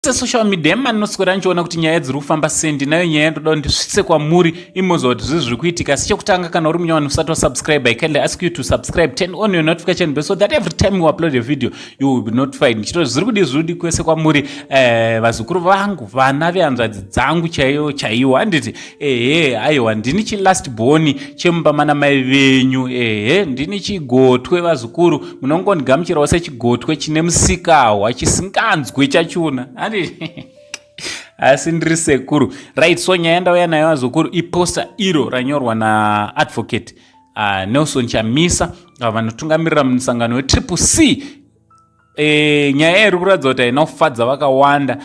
Social media yemanoswera nichiona kuti nyaya dziri kufamba sei. Ndinayo nyaya yandoda kuti ndisvitse kwamuri, imozwa kuti zvii zviri kuitika. Asi chekutanga, kana uri munyowani usati wasubscribe, I kindly ask you to subscribe, turn on your notification bell so that every time you upload a video you will be notified. Ndichitoti zviri kudi zviri kwese kwamuri, vazukuru vangu, vana vehanzvadzi dzangu chaiyo chaiwo, handiti? Ehe, aiwa, ndini chilast born chemumba mana mai venyu. Ehe, ndini chigotwe, vazukuru. Munongondigamuchirawo sechigotwe chine musikahwa chisinganzwe chachuna, handiti? Asi ndiri sekuru, right? So nyaya yandauya nayo, vazukuru, iposter iro ranyorwa naAdvocate Nelson Chamisa, vanotungamirira musangano weTriple C. Nyaya iri kuratidza kuti haina kufadza vakawanda.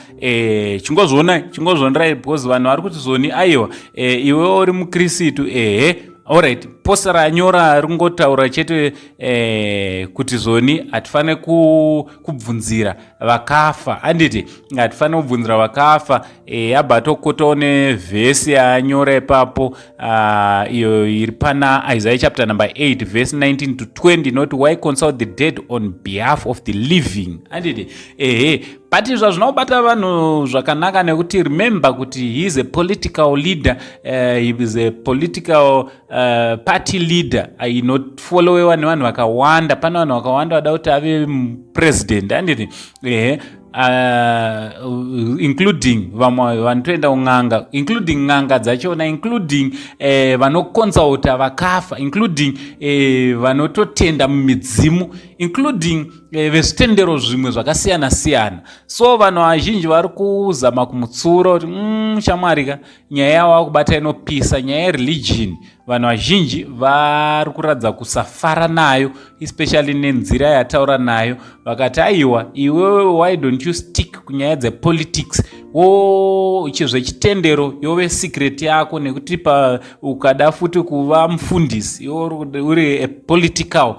Chingozviona, chingozvionerai, because vanhu vari kuti zoni, aiwa, iwe uri mukristu. Ehe, alright, poster ranyora ringotaura chete kuti zoni hatifaniri kubvunzira vakafa, handiti? Hatifaniri kubvunzira vakafa. Abva atokotawo nevhesi yaanyora ipapo, iyo iri pana Isaiah chapter number 8 verse 19 to 20, inoti, "Why consult the dead on behalf of the living?" Handiti? Ehe, but izvo hazvina kubata vanhu zvakanaka, nekuti remember kuti he is a political leader, he is a political party leader inofollowewa nevanhu vakawanda. Pane vanhu vakawanda vada kuti ave president, handiti? Ehe, including vamwe vanotoenda kun'anga, including n'anga dzachona, including vanoconsulta vakafa, including vanototenda mumidzimu, including vezvitendero zvimwe zvakasiyana siyana. So vanhu vazhinji vari kuzama kumutsura kuti, shamwari ka, nyaya yava kubata inopisa, nyaya yereligion. Vanhu vazhinji vari kuratidza kusafara nayo, especially nenzira yataura nayo. Vakati, "Aiwa, iwewe, why don't you stick kunyaya dzepolitics, wo zvechitendero yove secret yako? Nekuti pa ukada futi kuva mufundisi, iwe uri a political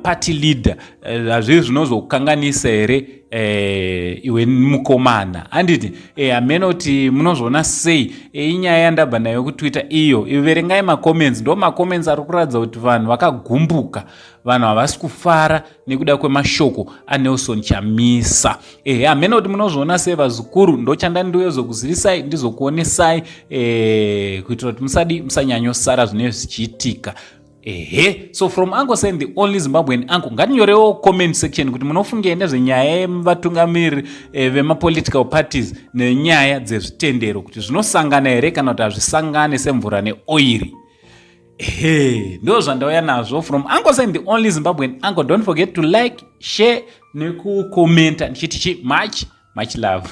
party leader, hazviri zvinozokukanganisa here, iwe mukomana?" Handiti? Hamene kuti munozviona sei. Inyaya yandabva nayo kuTwitter iyo. Iverengai macomments, ndo macomments ari kuratidza kuti vanhu vakagumbuka, vanhu havasi kufara nekuda kwemashoko aNelson Chamisa. Ehe, hamene kuti munozviona sei, vazukuru. Ndochanda ndiuyezokuzivisai, ndizokuonesai, kuitira kuti musadi musanyanyosara zvinenge zvichiitika. Ehe, so from Uncle Sen, the only Zimbabwean uncle, ngatinyorewo comment section kuti munofungei nezvenyaya yevatungamiriri vemapolitical parties nenyaya dzezvitendero, kuti zvinosangana here kana kuti hazvisangane semvura neoiri. Ehe, ndo zvandauya nazvo from Uncle Sen, the only Zimbabwean uncle. Don't forget to like, share nekukomenta. Ndichiti chi much much love.